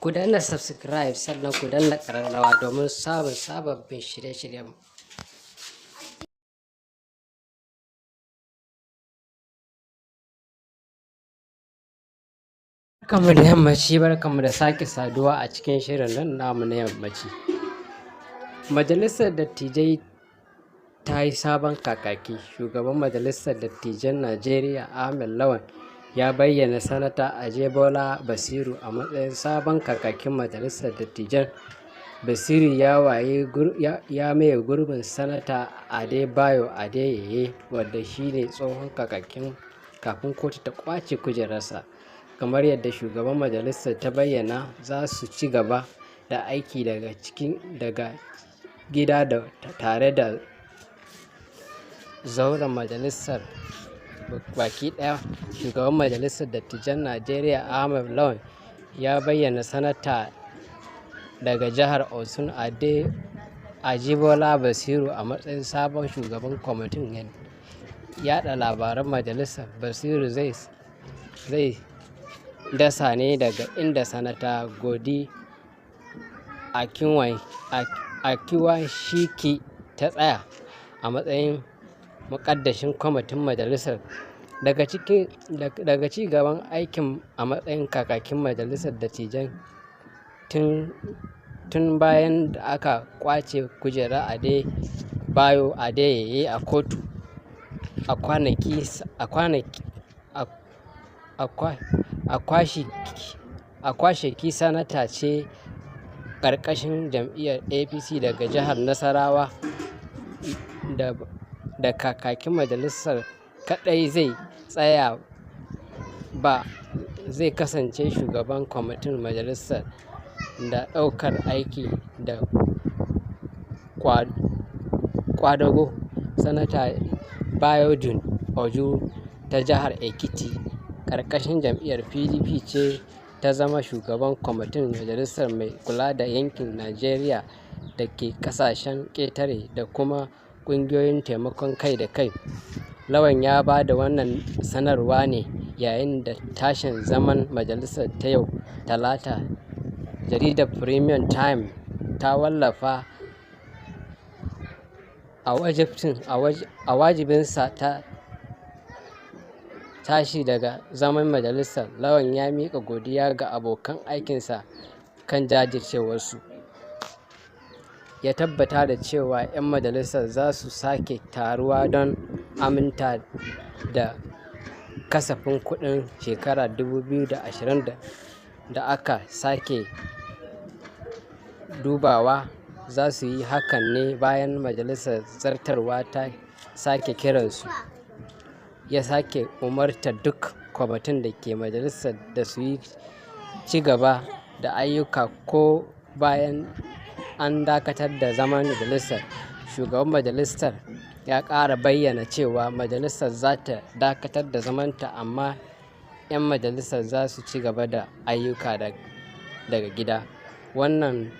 Ku danna subscribe, sannan ku danna ƙararrawa domin samun sababbin shirye-shiryenmu. Barkanmu da yammaci, barkanmu da sake saduwa a cikin shirin nan namu na yammaci. Majalisar Dattijai ta yi sabon kakaki. Shugaban Majalisar Dattijan Najeriya, Ahmed Lawan, ya bayyana Sanata Ajibola Basiru a matsayin sabon kakakin Majalisar Dattijan. Basiru ya maye gurbin Sanata Adebayo Adeyeye, wanda shi ne tsohon kakakin kafin kotu ta ƙwace kujerarsa. Kamar yadda shugaban majalisar ta bayyana, za su ci gaba da aiki daga gida tare da zauren majalisar baki ɗaya. Shugaban Majalisar Dattijan Najeriya, Ahmed Lawan, ya bayyana Sanata daga jihar Osun Ajibola Basiru a matsayin sabon shugaban kwamitin yaɗa labaran majalisar. Basiru zai dasa ne daga inda Sanata Goddy Akinwanishi ta tsaya a matsayin muƙaddashin kwamitin majalisar. Daga ci gaban aiki a matsayin kakakin Majalisar Dattijan tun bayan da aka ƙwace kujerar Adebayo Adeyeye a kotu. Akwashiki sanata ce ƙarƙashin jam'iyyar APC daga jihar Nasarawa, da kakakin majalisar kaɗai zai tsaya ba, zai kasance shugaban kwamitin majalisar da ɗaukar aiki da ƙwadago. Sanata Biodun Ojo ta jihar Ekiti ƙarƙashin jam'iyyar PDP ce ta zama shugaban kwamitin majalisar mai kula da 'yan Najeriya da ke ƙasashen ƙetare da kuma ƙungiyoyin taimakon kai da kai. Lawan ya ba da wannan sanarwa ne yayin tashin zaman majalisar ta yau Talata. Jaridar Premium Times ta wallafa a jawabinsa na tashi daga zaman majalisar, Lawan ya miƙa godiya ga abokan aikinsa kan jajircewarsu. Ya tabbatar da cewa 'yan majalisar za su sake taruwa don aminta da kasafin kuɗin shekarar 2020 da aka sake dubawa. Za su yi hakan ne bayan Majalisar Zartarwa ta sake kiransu. Ya sake umartar duk kwamitin da ke majalisar da su ci gaba da ayyuka ko bayan an dakatar da zaman majalisar. Shugaban majalisar ya ƙara bayyana cewa majalisar za ta dakatar da zamanta, amma 'yan majalisar za su ci gaba da ayyuka daga gida. Wannan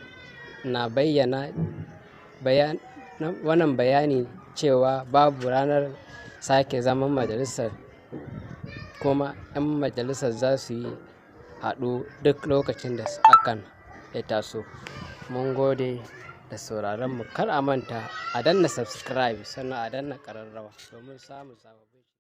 bayani cewa babu ranar sake zaman majalisar, kuma 'yan majalisar za su haɗu duk lokacin da hakan ya taso. Mun gode da sauraronmu. Kar a manta a danna subscribe, sannan a danna ƙararrawa domin samun sababbin.